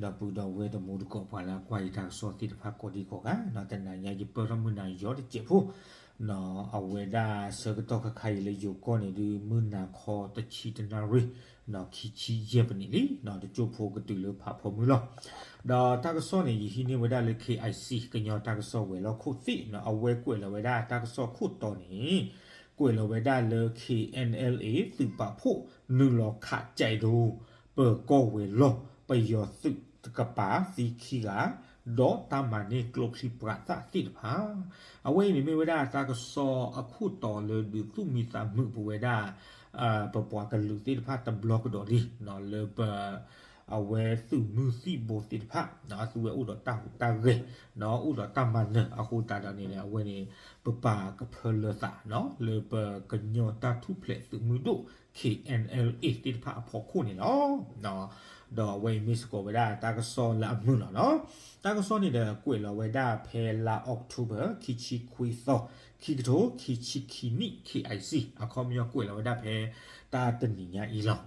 ဒီပုၢ်ဒီဝဲၢ်တံၤသကိး ပှၤလၢအကွၢ်ယတၢ်ကစီၣ်သ့ၣ်တဖၣ်ကိးဒံကိးဂၤ, တနၤညါယပၢၢ်ထီၣ်မုၢ်နၤယီၤတစဲးဖိ, အဝဲဒၣ်ဆၢကတီၢ်ခါခါအံၤလၢယိၤကီၢ်န့ၣ်ဒုး မုၢ်နၤခီတဆံတနၣ်ရံၣ်, ခံဆံယဲၢ်ပနံးလံ, တကၠိဖိကတုၤလၢဖးဖီမုၢ်လီၤ. ဒီးတၢ်ကစီၣ်န့ၣ် ယဟံးန့ၢ်ဝဲဒၣ်လၢ KIC ကညီတၢ်ကစီၣ်ဝဲၤလီၢ်ခိၣ်သ့ၣ်, အဝဲကွဲးလီၤဝဲဒၣ်တၢ်ကစီၣ်ခိၣ်တီန့ၣ်, ကွဲးလီၤဝဲဒၣ်လၢ KNLA သုးပာ်ဖှိၣ် နုာ်လီၤခးကၠဲးဒိ ပၢၤကီၢ်ဝဲၤလီၢ် ပယီၤသုးတကပၤသံခံဂၤ, ဒီးတၢ်မၤန့ၢ်ကျိချံမျိာ်သၣ်သ့ၣ်တဖၣ်. အဝဲအံၤန့ၣ်မ့ၢ်ဝဲဒၣ်တၢ်ကစီၣ်အခိၣ်တီလၢဒုးသူၣ်မံသးမုာ်ပဝဲဒၣ် ပပှၤကလုာ်သ့ၣ်တဖၣ်တဘျီကဒီးလံ, လၢပ အဝဲသုးမုၢ်သံၣ်ဘိသ့ၣ်တဖၣ် အသုဝဲအိၣ်ဒီးတၢ်ဟူးတၢ်ဂဲၤ, အိၣ်ဒီးတၢ်မၤနၢၤအဃိသတးဒီးန့ၣ် အဝဲန့ၣ် ပပာ်ကဖၢလၢသး လၢပကညီတၢ်ထူၣ်ဖျဲးသုးမုၢ်ဒိၣ် KNLA သ့ၣ်တဖၣ်အဖီခိၣ်န့ၣ်လီၤ. ဒီးအဝဲအံၤမ့ၢ်စ့ၢ်ကီးဝဲဒၣ်တၢ်ကစီၣ်လၢအမုာ်လီၤနီၤ. တၢ်ကစီၣ်န့ၣ်ဒီးကွဲးလီၤဝဲဒၣ်ဖဲလါ October ခံဆံခွံသီ, ခံကထိခံဆံခံနံၣ် KIC အခီပညီကွဲးလီၤဝဲဒၣ်ဖဲတၢ်တနံၤညါအံၤလီၤ.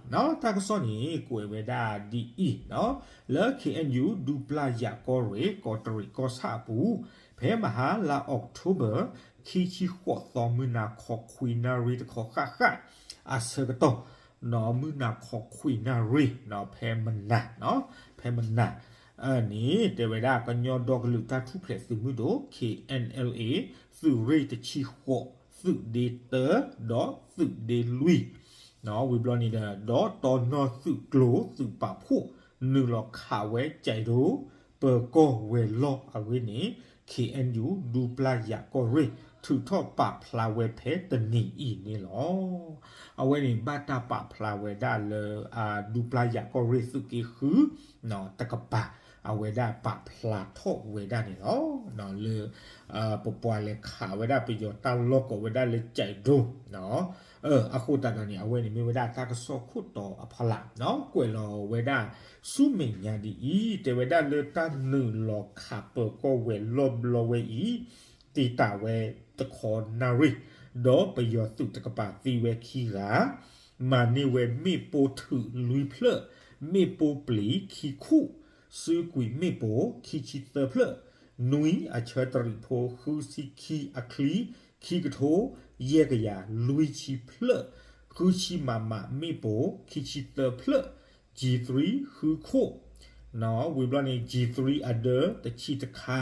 တၢ်ကစီၣ်န့ၣ် ကွဲးဝဲဒၣ်ဒ်အံၤ, လၢ KNU ဒူပျၢ်ယၤကီၢ်ရ့ၣ် ကီးတရံးကီၢ်ဆၣ်အပူၤ, ဖဲမဟါလါ October ခံဆံဃိးသီ မုၢ်နၤခီခွံနၣ်ရံၣ်တခီဃၣ်ဃၣ် အဆၢကတီၢ် မုၢ်နၤခီခွံနၣ်ရံၣ် ဖဲမနၤ, ဖဲမနၤန့ၣ် တဲဝဲဒၣ်ကညီဒီကလုာ်တၢ်ထူၣ်ဖျဲးသုးမုၢ်ဒိၣ် KNLA သုးရ့ၣ်တဆံဃိး, သုးဒ့တၢ, ဒီးသုးဒ့လွံၢ် ဝံၤဘျီန့ၣ်ဒီး ဒီးတီနီၢ်သုးကျိၤသုးပာ်ဖှိၣ် နုာ်လီၤခးဝဲကၠဲးဒိ ပၢၤကီၢ်ဝဲၤလီၢ်အဂ့ၢ်န့ၣ် KNU ဒူပျၢ်ယၤကီၢ်ရ့ၣ် ထုးထီၣ်ပာ်ဖျါဝဲဖဲတနံၤအံၤန့ၣ်လီၤ. အဝဲန့ၣ်ဘၣ်တၢ်ပာ်ဖျါဝဲဒၣ်လၢ ဒူပျၢ်ယၤကီၢ်ရ့ၣ်သုးက့ဃု တကပၤ အဝဲဒၣ်ပာ်ဖျါထီၣ်ဝဲဒၣ်န့ၣ်လီၤ. လၢ ပပှၤလဲၤခးဝဲဒၣ်ပယီၤတၢ်လီၢ်ကိးဝဲဒၣ်လၢကၠဲးဒိ အဃိသတးဒီးန့ၣ် အဝဲန့ၣ်မ့ၢ်ဝဲဒၣ်တၢ်ကစီၣ်ခိၣ်တီအဖီလာ် ကွဲးလီၤဝဲဒၣ်ဆူမဲာ်ညါဒ်အံၤ, တဲဝဲဒၣ်လၢတၢ်နုာ်လီၤခးပၢၤကီၢ်ဝဲၤလီၢ်ဘျီဝဲအံၤ တ့တၢ်ဝဲတခီနၣ်ရံၣ်, ဒီးပယီၤသုးတကပၤသံဝဲခံဂၤ, မၤန့ၢ်ဝဲမ့ၣ်ပိၢ်ထုးလွံၢ်ဖျၢၣ်, မ့ၣ်ပိၢ်ပျံၤခံခူၣ်, စုကွံာ်မ့ၣ်ပိၢ်ခံဆံသၢဖျၢၣ်, နွံအဆၢတရံးဖိ ဃုဆံခံအချံ, ခံကထိ ယဲၢ်ကယၤလွံၢ်ဆံဖျၢၣ်, ဃုဆံမးမးမ့ၣ်ပိၢ် ခံဆံသၢဖျၢၣ်, G three ဃုခိၣ်, ဝံၤဘျီန့ၣ် G three အဒၢတဆံတခါ,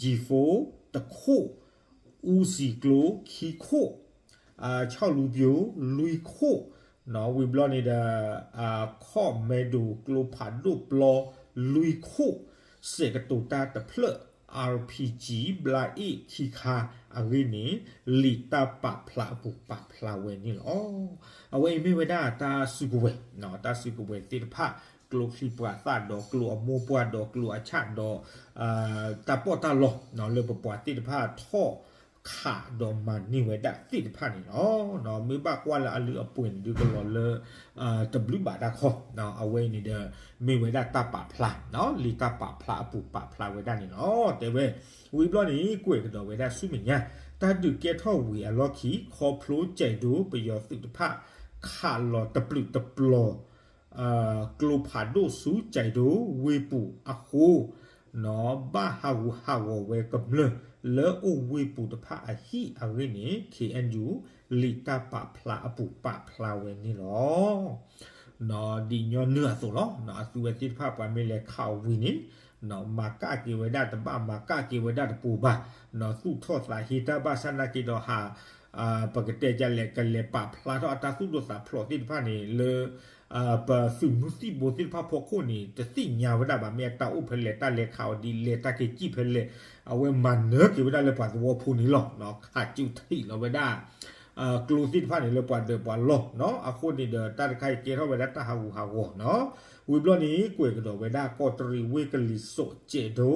G four တခိၣ်, အူစံၤကျိခံခိၣ်, ဆီၣ်လူပျိလွံၢ်ခိၣ်, ဝံၤဘျီန့ၣ်ဒီး ခီၣ်မဲဒိၣ်ကျိဖးဒိၣ်ပျီ လွံၢ်ခိၣ်, စဲးကတိၤတၢ်တဖျၢၣ်, RPG ဘျါအ့ၣ်ခံခါအဂ့ၢ်န့ၣ် လံာ်တၢ်ပာ်ဖျါအပူၤပာ်ဖျါဝဲန့ၣ်လီၤ. အဝဲအံၤမ့ၢ်ဝဲဒၣ်တၢ်စုကဝဲၤ, တၢ်စုကဝဲၤသ့ၣ်တဖၣ် ကျိချံမျိာ်သၣ်ဒီးကျိအမိၢ်ပှၢ်ဒီးကျိအဆၣ်ဒီး တၢ်ပီးတၢ်လီ လၢပပှၤသ့ၣ်တဖၣ်ထီၣ်ခးဒီးမၤန့ၢ်ဝဲဒၣ်သ့ၣ်တဖၣ်န့ၣ်လီၤ. မ့ၢ်ဘၣ်ကွၢ်လၢအလုၢ်အပှ့ၤန့ၣ်ဒုးကလီၤလၢ တဘျုးဘၣ်တၢ်ခီ, အဝဲအံၤန့ၣ်ဒီး မ့ၢ်ဝဲဒၣ်တၢ်ပာ်ဖျါ လံာ်တၢ်ပာ်ဖျါအပူၤပာ်ဖျါဝဲဒၣ်န့ၣ်လီၤ. တဲဝဲ ဝံၤဘျီန့ၣ် ကွဲးကဒီးဝဲဒၣ်ဆူမဲာ်ညါ တၢ်ဒုးကဲထီၣ်ဝံၤအလီၢ်ခံ ခီဖျိကၠဲးဒိပယီၤသုးတဖၣ် ခးလီၤတပျုာ်တပျီၤ ကျိဖးဒိၣ်ဆူကၠဲးဒိဝ့ၢ်ပူၤအဃိ ဘၣ်ဟးဂူာ်ဟးဂီၤဝဲကမျၢၢ်လၢအိၣ်ဝ့ၢ်ပူၤတဖၣ်အဟံၣ်အဂ့ၢ်န့ၣ် KNU လံာ်တၢ်ပာ်ဖျါအပူၤပာ်ဖျါဝဲန့ၣ်လီၤ. ဒ်ညီနုၢ်အသိးလီၤ. အသုဝဲသ့ၣ်တဖၣ်ပှၤမ့ၢ်လဲၤခးဝံၤန့ၣ် မၤကၣ်က့ၤဝဲဒၣ်တဘၣ် မၤကၣ်က့ၤဝဲဒၣ်တပူၤဘၣ်, သူၣ်ထီၣ်သးဟ့တၢ်ဘၣ်ဆၣ်နာ်က့ဒီးဟး ပကတဲဒ်လဲၣ် ကလဲၤပာ်ဖျါထီၣ်အတၢ်သူၣ်ဒိၣ်သးဖျိးသ့ၣ်တဖၣ်န့ၣ် လၢ ပသုးမုၢ်သံၣ်ဘိသ့ၣ်တဖၣ်ဖီခိၣ်န့ၣ် တသ့ၣ်ညါဝဲဒၣ်ဘၣ် မ့ၢ်အတၢ်အိၣ်ဖဲလဲၣ် တၢ်လဲၤခးအီၤဒ်လဲၣ် တၢ်က့ၤစံၣ်ဖဲလဲၣ်, အဝဲမၤနၢၤက့ၤဝဲဒၣ်လၢပှၤသဝီဖိန့ၣ်လီၤ. ခးစူၣ်ထံးလီၤဝဲဒၣ် ကျိသ့ၣ်တဖၣ်န့ၣ် လၢပှၤဒၢးပှၤလီၢ်နီၤ. အဃိန့ၣ်ဒီး တၢ်တခါအံၤကဲထီၣ်ဝဲဒၣ်တၢ်ဟးဂူာ်ဟးဂီၤနီၤ. ဝံၤဘျီန့ၣ် ကွဲးကဒီးဝဲဒၣ်ကီးတရံးဝ့ၢ်ကလံၤစိး ကၠဲးဒိ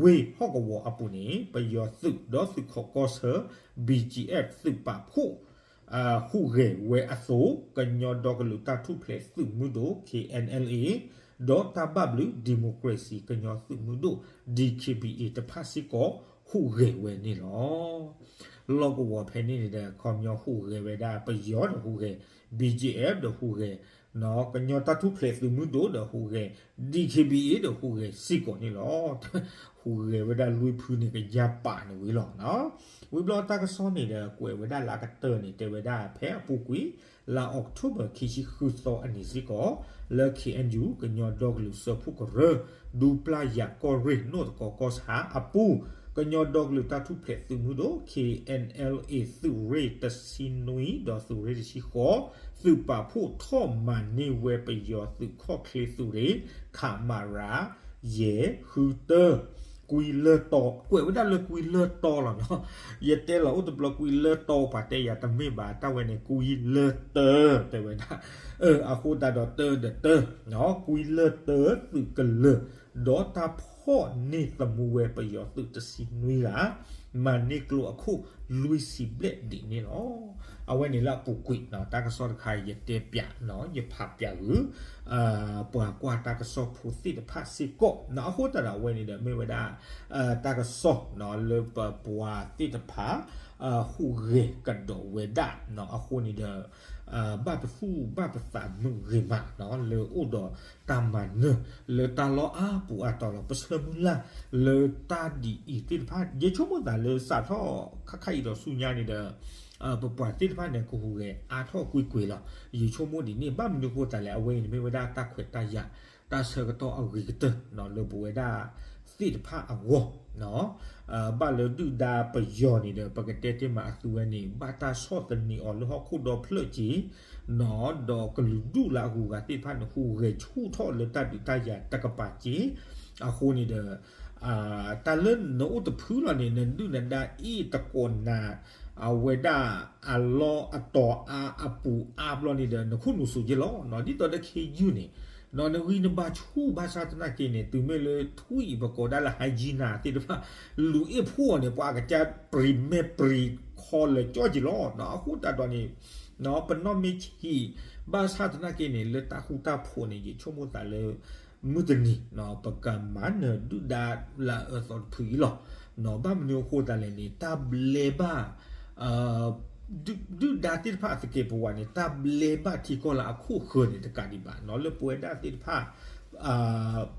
ဝ့ၢ်ဟီၣ်ကဝီၤအပူၤန့ၣ် ပယီၤသုးဒီးသုးခိးကီၢ်ဆၢ BGF သုးပာ်ဖှိၣ် ဟူးဂဲၤဝဲအသိး ကညီဒီကလုာ်တၢ်ထူၣ်ဖျဲးသုးမုၢ်ဒိၣ် KNLA ဒီးတၢ်ဘၣ်ဘျုး democracy ကညီသုးမုၢ်ဒိၣ် DKBA တဖၣ်စ့ၢ်ကီး ဟူးဂဲၤဝဲန့ၣ်လီၤ. လီၢ်ကဝီၤဖဲန့ၣ်န့ၣ်ဒီး ခီပညီဟူးဂဲၤဝဲဒၣ် ပယီၤဒီးဟူးဂဲၤ, BGF ဒီးဟူးဂဲၤ, ကညီတၢ်ထူၣ်ဖျဲးသုးမုၢ်ဒိၣ်ဒီးဟူးဂဲၤ D K B A ဒီးဟူးဂဲၤစ့ၢ်ကီးန့ၣ်လီၤ. ဟူးဂဲၤဝဲဒၣ်လွံၢ်ဖုန့ၣ် ကယါပာ်န့ၣ်ဝံၤလီၤ. ဝံၤဘျီတၢ်ကစီၣ်န့ၣ်ဒီး ကွဲးဝဲဒၣ်လၢအကတၢၢ်န့ၣ် တဲဝဲဒၣ်ဖဲအပူၤကွံာ် လါအီးကထိဘၢၣ် ခံဆံဃုသီအနံၤစ့ၢ်ကီး လၢ K N U ကညီဒီကလုာ်စၢဖှိၣ်ကရၢ ဒူပျၢ်ယၤကီၢ်ရ့ၣ် နီၢ်တကီကီၢ်ဆၣ်အပူၤ ကညီဒီကလုာ်တၢ်ထူၣ်ဖျဲးသုးမုၢ်ဒိၣ် K N L A သုးရ့ၣ်တဆံနွံ ဒီးသုးရ့ၣ်တဆံဃိး သုးပာ်ဖှိၣ်ထီၣ်မၤန့ၢ်ဝဲပယီၤသုးခီၣ်ချ့သုးရ့ၣ် ခမရ ယဲၢ်ဃုတၢ ကွံလၢၢ်တီ ကွဲးဝဲဒၣ်လၢကွံလၢၢ်တီလီၤနီၤ. ယတဲလီၤအိၣ်တဘျီကွံလၢၢ်တီ ပှၤတဲယၤတမ့ၢ်ဘၣ် တၢ်ဝဲန့ၣ် ကွံလၢၢ်တၢ တဲဝဲဒၣ် အဃိသတးဒီးတၢဒီးတၢ ကွံလၢၢ်တၢသုးကလၢာ် ဒီးတၢ်ဖီၣ်န့ၢ်သမူဝဲပယီၤသုးတဆံနွံဂၤ မၤန့ၢ်ကျိအခိၣ်လွံၢ်ဆံဘျဲၣ်ဒ်န့ၣ်လီၤ. အဝဲန့ၣ်လၢအပူၤကွံာ်နီၤ တၢ်ကစီၣ်တခါ ယတဲပၠးနီၤ ယဖးပၠးဂုာ် ပှၤကွၢ်တၢ်ကစီၣ်ဖိသ့ၣ်တဖၣ်စ့ၢ်ကီးနီၤ. အဃိသတးဒီးအဝဲန့ၣ်ဒီးမ့ၢ်ဝဲဒၣ် တၢ်ကစီၣ်နီၤ လၢပပှၤသ့ၣ်တဖၣ် ဟူးဂဲၤကဒီးဝဲဒၣ်နီၤ. အဃိန့ၣ်ဒီး ဘၣ်ပသူၣ်ဘၣ်ပသးမုာ်ဂ့ၤမးနီၤ လၢအိၣ်ဒီးတၢ်မၤနၢၤ လၢတၢ်လီၢ်အါပူၤအါတီၤလီၤ. ပဆၢမုၢ်လၢ်လၢတၢ်ဒ်အံၤသ့ၣ်တဖၣ် ယဆိကမိၣ်သးလၢစးထီၣ်ခါခါအံၤဒီးဆူညါန့ၣ်ဒီး ပပှၤသ့ၣ်တဖၣ်န့ၣ် ကဟူးဂဲၤအါထီၣ်ကွ့ၢ်ကွ့ၢ်လီၤ. ယဆိကမိၣ်ဒ်န့ၣ် ဘၣ်မနုၤအဃိသတးလဲၣ် အဝဲအံၤန့ၣ်မ့ၢ်ဝဲဒၣ်တၢ်ခွဲးတၢ်ယာ် တၢ်ဆၢကတီၢ်အဂ့ၤကတၢၢ်နီၤ လၢပဝဲဒၣ်သ့ၣ်တဖၣ်အဂီၢ် ဘၣ်လၢဒုၣ်ဒါပယီၤန့ၣ်ဒီး ပကတဲတ့ၢ်မးအသုဝဲန့ၣ် ဘၣ်တၢ်ဆီၣ်သနံးအီၤလၢဟီၣ်ခိၣ်ဒီဖျၢၣ်က့ၤနီၤ ဒီးကလုာ်ဒူၣ်လၢအဂုၤအဂၤသ့ၣ်တဖၣ်န့ၣ် ဟူးဂဲၤဆူၣ်ထီၣ်လၢတၢ်ဒုးတၢ်ယၤတကပၤက့ၤ အဃိန့ၣ်ဒီး တၢ်လၢနအိၣ်တဖုလီၤန့ၣ် နဒုၣ်နဒါအ့ၣ်တကိးနၤ အဝဲဒၣ်အလီၢ်အတီၤအါအပူၤအါဘျီန့ၣ်ဒီး နခိၣ်နူာ်စိၤက့လီၤနီၤ. ဒ်သိးဒီးခ့ယုၢ်န့ၣ်နီၤ နဂံၢ်နဘါဆူၣ်ဘၣ်ဆၣ်သနာ်က့န့ၣ် တုၤမ့ၢ်လၢထွံၣ်ပကိးဒၣ်လၢ hyena သ့ၣ်တဖၣ် လူၤအ့ၣ်ဖှိၣ်အီၤန့ၣ် ပှၤကစၢ်ပြံၤမဲာ်ပြံၤခီလၢာ်ကၠီက့ၤလီၤနီၤ. အဃိသတးဒီးန့ၣ် ပနီၢ်မ့ၢ်ဆံး ဘၣ်ဆၣ်သနာ်က့န့ၣ် လၢတၢ်ဃူတၢ်ဖိးန့ၣ် ယဆိကမိၣ်သးလၢ မုၢ်တနံၤ ပကမၤနၢၤဒုၣ်ဒါလၢအအၢသီတဖုအံၤလီၤ. ဘၣ်မနုၤအဃိသတးလဲၣ်န့ၣ် တၢ်ဘျဲဘၣ် ဒုၣ်ဒါသ့ၣ်တဖၣ်အသကဲးပဝးန့ၣ် တၢ်ဘျဲဘၣ်ထံကီၢ်လၢအခိၣ်ဃၢၤန့ၣ် တကးဒံးဘၣ်နီၤ လၢပဝဲဒၣ်သ့ၣ်တဖၣ်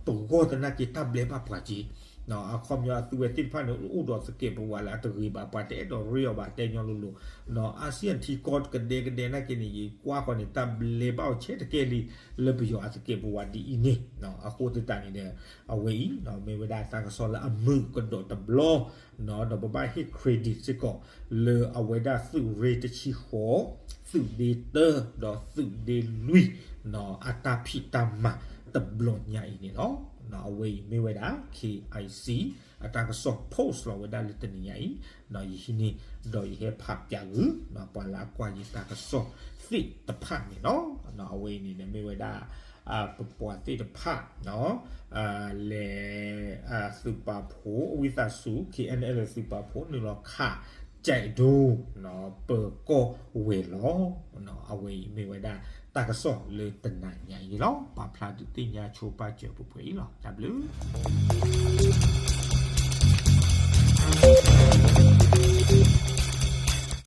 ပဂီၢ်သနာ်က့ တၢ်ဘျဲဘၣ်ပှၤက့ၤ အခီပညီအသုဝဲသ့ၣ်တဖၣ်န့ၣ် အိၣ်ဒီးသကဲးပဝးလၢအတဂ့ၤဘၣ် ပှၤတအဲၣ်ဒိးရ့အီၤဘၣ် တဲညီလိၤလိၤ အါစံၣ်ယၣ်ထံကီၢ်ကဒဲကဒဲနာ်က့န့ၣ် ယကွၢ်ဃီန့ၣ် တၢ်ဘျဲဘၣ်အီၤဆဲးတကဲလံ လၢပယီၤအသကဲးပဝးဒ်အံၤန့ၣ် အဃိသတးန့ၣ်ဒီး အဝဲအံၤ မ့ၢ်ဝဲဒၣ်တၢ်ကစီၣ်လၢအမုာ်ကဒီးတဘျီ ဒီးပဘၣ်ဟ့ၣ် credit စ့ၢ်ကီး လၢအဝဲဒၣ်သုးရ့ၣ်တဆံဃိး သုးဒ့တၢ ဒီးသုးဒ့လွံၢ် အတၢ်ဖံးတၢ်မၤတဘျီညါအံၤန့ၣ်လီၤ. အဝဲအံၤမ့ၢ်ဝဲဒၣ် K I C အတၢ်ကစီၣ် post လီၤဝဲဒၣ်လၢတနံၤညါအံၤ ယဟံးန့ၢ် ဒီးယဟဲဖးပၠးဂုာ် ပှၤလၢအကွၢ်ယတၢ်ကစီၣ်သ့ၣ်တဖၣ်န့ၣ်လီၤ. အဝဲအံၤန့ၣ်ဒီးမ့ၢ်ဝဲဒၣ် ပပှၤသ့ၣ်တဖၣ် လဲၤ သုးပာ်ဖှိၣ် ဝံသးစူၤ K N L A သုးပာ်ဖှိၣ် နုာ်လီၤခး ကဲးဒိ ပၢၤကီၢ်ဝဲၤလီၤ. အဝဲအံၤမ့ၢ်ဝဲဒၣ် တၢ်ကစီၣ်လၢတနၤညါအံၤန့ၣ်လီၤ. ပာ်ဖျါဒုးသ့ၣ်ညါဆိပာ်စၢၤပှဲၤပှဲၤအံၤလီၤ. တၢ်ဘျုး